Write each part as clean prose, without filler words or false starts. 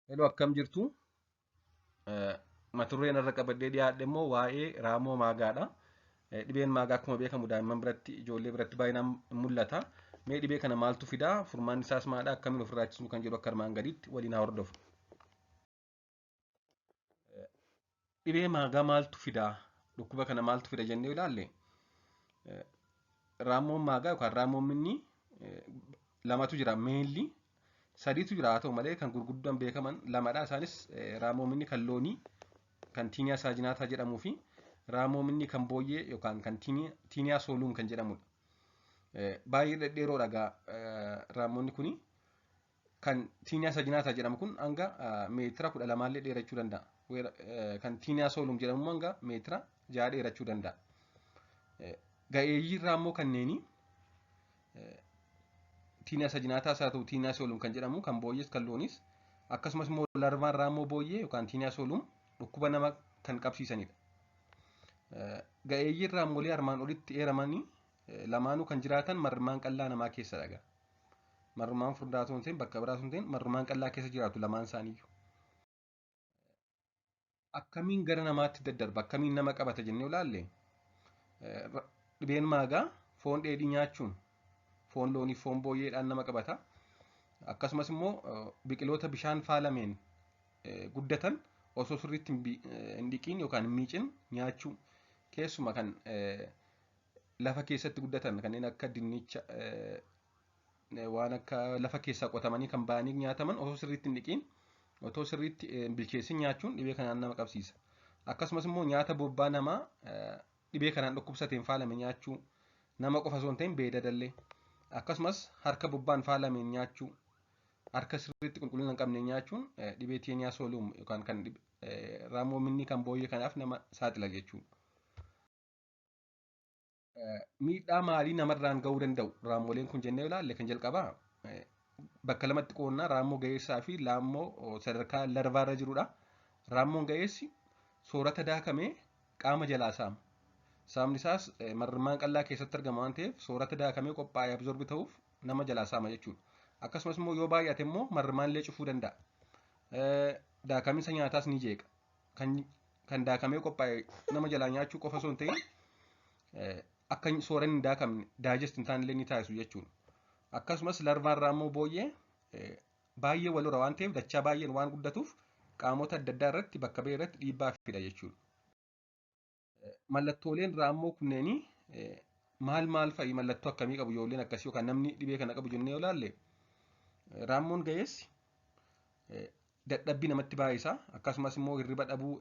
Hello, akkam jirtu? Mata dureen irra qabadhee dhiyaadhe immoo waa'ee raammoo maagaadha. Dhibeen maagaa akkuma beekamu daa'imman biratti, ijoollee biratti baay'inaan mul'ata. Mee dhibee kana maaltu fidaa? Furmaanni isaas maalidha? Akkamiin ofirraa ittisuu kan jedhu akka armaan gadiitti waliin haa hordofnu. Dhibee maagaa maaltu fidaa? Dhukkuba kana maaltu fida jennee ilaalle, raammoon maagaa yookaan raammoon minnii lamatu jira, meenli sadiitu jira, haa ta'u malee kan gurguddaan beekaman lamadha. Isaanis raammoo minni kan loonii kan tiiniyaa saajinaataa jedhamuu fi raammoo minni kan booyyee yookaan kan tiiniyaa sooluun kan jedhamudha. Baay'ee dhedheeroodha egaa raammoonni kuni. Kan tiiniyaa saajinaataa jedhamu kun hanga meetira 12llee dheerachuu danda'a. Kan tiiniyaa sooluum jedhamu immoo hanga meetira 6 dheerachuu danda'a. Ga'eeyyii raammoo kanneenii tiiniyaa sajinaataas haa ta'u tiiniyaa sooluum kan jedhamu kan booyyees kan loonis, akkasumas immoo larvaan raammoo booyyee yookaan tiiniyaa sooluum dhukkuba nama kan qabsiisanidha. Ga'eeyyiin raammolee armaan olitti eeramanii lamaanuu kan jiraatan marmaan qallaa namaa keessadha egaa. Marmaan furdaa osoo hin ta'in, bakka biraa osoo hin ta'in, marmaan qallaa keessa jiraatu lamaan isaaniiyyuu. Akkamiin gara namaatti daddarba, akkamiin nama qabata jennee ilaalle, dhibeen maagaa foon dheedhii nyaachuun, foon loonii, foon booyyeedhaan nama qabata. Akkasumas immoo biqiloota bishaan faalameen guddatan osoo sirriitti hin dhiqiin yookaan hin miicin nyaachuu, keessuma kan lafa keessatti guddatan kanneen akka dinnicha, waan akka lafa keessaa qotamanii kan ba'anii nyaataman osoo sirriitti hin dhiqiin, otoo sirriitti hin bilcheessin nyaachuun dhibee kanaan nama qabsiisa. Akkasumas immoo nyaata bobbaa namaa dhibee kanaan dhukkubsateen faalame nyaachuu, nama qofa osoo hin ta'in beeyladallee, akkasumas harka bobbaan faalameen nyaachuu, harka sirriitti qulqullina hin qabne nyaachuun dhibee tiiniyaa sooluum yookaan kan raammoo minnii kan booyyee kanaaf nama saaxila jechuudha. Miidhaa maalii namarraan ga'uu danda'u raammoleen kun jennee ilaalle, kan jalqabaa bakka lamatti qoonnaa, raammoo ga'eessaa fi raammoo sadarkaa larvaarra jirudha. Raammoon ga'eessi soorata daakamee qaama jalaa saama. Saamni isaas marmaan qallaa keessatti argama waan ta'eef soorata daakamee qophaa'ee absorbi ta'uuf nama jalaa saama jechuudha. Akkasumas immoo yoo baay'ate immoo marmaan illee cufuu danda'a. Daakaminsa nyaataas ni jeeqa. Kan daakamee qophaa'e nama jalaa nyaachuu qofa osoo hin ta'in akka sooranni hin daakamne, daajest hin taane illee ni taasisu jechuudha. Akkasumas larvaan raammoo booyyee baay'ee wal hora waan ta'eef, dachaa baay'een waan guddatuuf, qaamota adda addaa irratti bakka ba'e irratti dhiibbaa fida jechuudha. Mallattooleen raammoo kunneenii maal maal fa'i, mallattoo akkamii qabu ijoolleen akkasii yookaan namni dhibee kana qabu jennee yoo ilaalle, raammoon ga'eessi dadhabbii namatti baay'isa, akkasumas immoo hirriba dhabuu,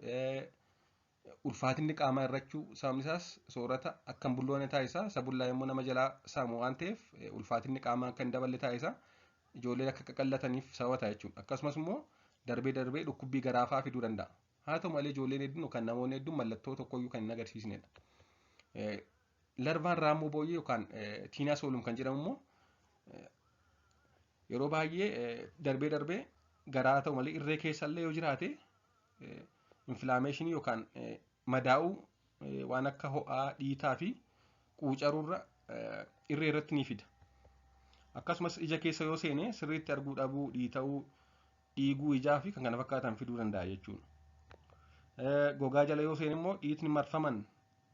ulfaatinni qaamaa hir'achuu, sababni isaas soorata akka hin bulloone taasisa, isa bullaa immoo nama jalaa saamu waan ta'eef ulfaatinni qaamaa akka hin daballe taasisa, ijoolleen akka qaqallataniif sababa ta'a jechuudha. Akkasumas immoo darbee darbee dhukkubbii garaafaa fiduu danda'a. Haa ta'u malee ijoolleen hedduun yookaan namoonni hedduun mallattoo tokkoyyuu kan hin agarsiisnedha. Larvaan raammoo booyyee yookaan tiinaa soolum kan jedhamu immoo yeroo baay'ee darbee darbee garaa, ta'u malee irree keessallee yoo jiraate, infilaameeshinii yookaan madaa'uu, waan akka ho'aa, dhiitaa fi quucaruurra irree irratti ni fida. Akkasumas ija keessa yoo seene sirriitti arguu dhabuu, dhiita'uu, dhiiguu ijaa fi kan kana fakkaatan fiduu danda'a jechuudha. Gogaa jala yoo seene immoo dhiitni marfaman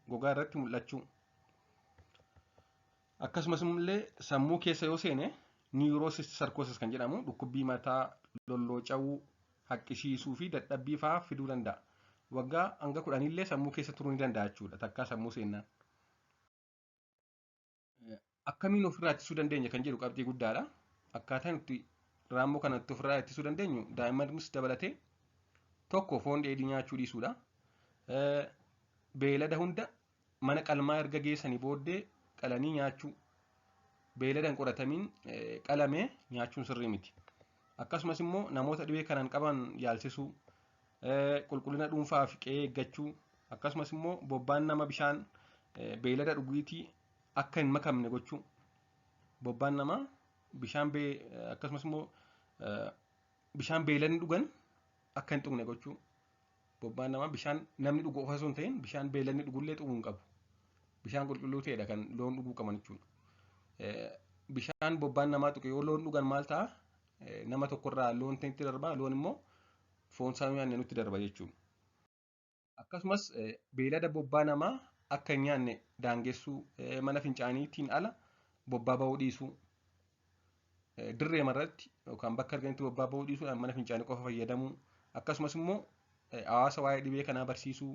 gogaa irratti mul'achuu. Akkasumas illee sammuu keessa yoo seene niwuroosisarkoosis kan jedhamu dhukkubbii mataa, lollooca'uu, haqqisiisuu fi dadhabbii fa'aa fiduu danda'a. Waggaa hanga 10illee sammuu keessa turuu ni danda'a jechuudha takkaa sammuu seennaan. Akkamiin ofirraa ittisuu dandeenya kan jedhu qabxii guddaadha. Akkaataan itti raammoo kana itti ofirraa ittisuu dandeenyu, daa'immanis dabalatee, tokko foon dheedhii nyaachuu dhiisuudha. Beelada hunda mana qalmaa erga geessanii booddee qalanii nyaachuu. Beelada hin qoratamiin qalame nyaachuun sirrii miti. Akkasumas immoo namoota dhibee kanaan qaban yaalsisuu, qulqullina dhuunfaa fi qe'ee eeggachuu, akkasumas immoo bobbaan nama bishaan beelada dhugiitii akka hin makamne gochuu. Bobbaan namaa bishaan, akkasumas immoo bishaan beeladni dhugan akka hin tuqne gochuu. Bobbaan namaa bishaan namni dhugu qofa osoo hin ta'in bishaan beeladni dhugullee tuquu hin qabu. Bishaan qulqulluu ta'edha kan loon dhuguu qaban jechuudha. Bishaan bobbaan namaa tuqe yoo loon dhugan maal ta'a? Nama tokkorraa loon itti darbaa, loon immoo Foon isaa nyaanne nutti darba jechuudha. Akkasumas beelada bobbaa namaa akka hin nyaanne daangessuu, mana fincaaniitiin ala bobbaa ba'uu dhiisuu, dirree irratti yookaan bakka arganitti bobbaa ba'uu dhiisuudhaan mana fincaanii qofa fayyadamuu, akkasumas immoo hawaasa waa'ee dhibee kanaa barsiisuu,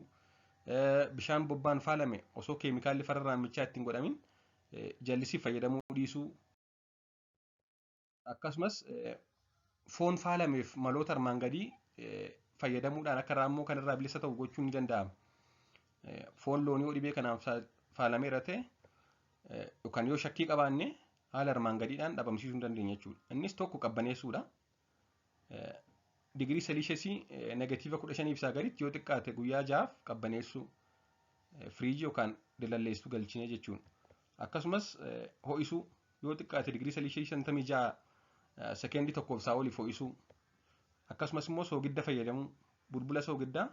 bishaan bobbaan faalame osoo keemikaalli farra raammichaa ittiin godhamin jallisiif fayyadamuu dhiisuu, akkasumas foon faalameef maloota armaan gadii fayyadamuudhaan akka raammoo kanarraa bilisa ta'u gochuun ni danda'ama. Foon loonii yoo dhibee kanaan faalameera ta'e yookaan yoo shakkii qabaanne haala armaan gadiidhaan dhabamsiisuu ni dandeenya jechuudha. Innis tokko qabbaneessuudha. Digirii selisheesii negatiiva 15 isaa gaditti yoo xiqqaate guyyaa 6f qabbaneessuu, firiijii yookaan dilalleesstuu galchine jechuudha. Akkasumas ho'isuu, yoo xiqqaate digirii selisheesii 56 sekeendii tokkoof isaa oliif ho'isuu. Akkasumas immoo soogidda fayyadamuu, bulbula soogiddaa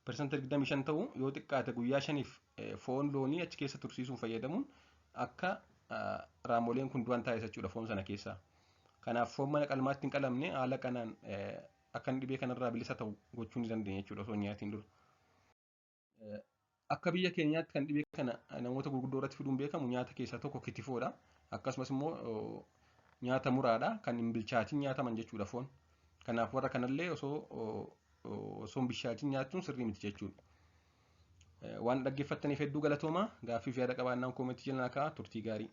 persenta 25 ta'u yoo xiqqaate guyyaa 5f foon loonii achi keessa tursiisuun fayyadamuun akka raamoleen kun du'an taasisa jechuudha foon sana keessaa. Kanaaf foon mana qalmaatti hin qalamne haala kanaan akka inni dhibee kanarraa bilisa ta'u gochuu ni dandeenya jechuudha osoo hin nyaatiin dura. Akka biyya keenyaatti kan dhibee kana namoota gurguddoo irratti fiduun beekamu nyaata keessaa tokko kitifoodha. Akkasumas immoo nyaata muraadha kan hin bilchaatiin nyaataman jechuudha foon. Kanaaf warra kanallee osoo hin bilchaatiin nyaachuun sirrii miti jechuudha. Waan dhaggeeffattaniif hedduu galatoomaa. Gaaffii fi yaada qabaannaan koomentii jala naa kaa'aa. Turtii gaarii.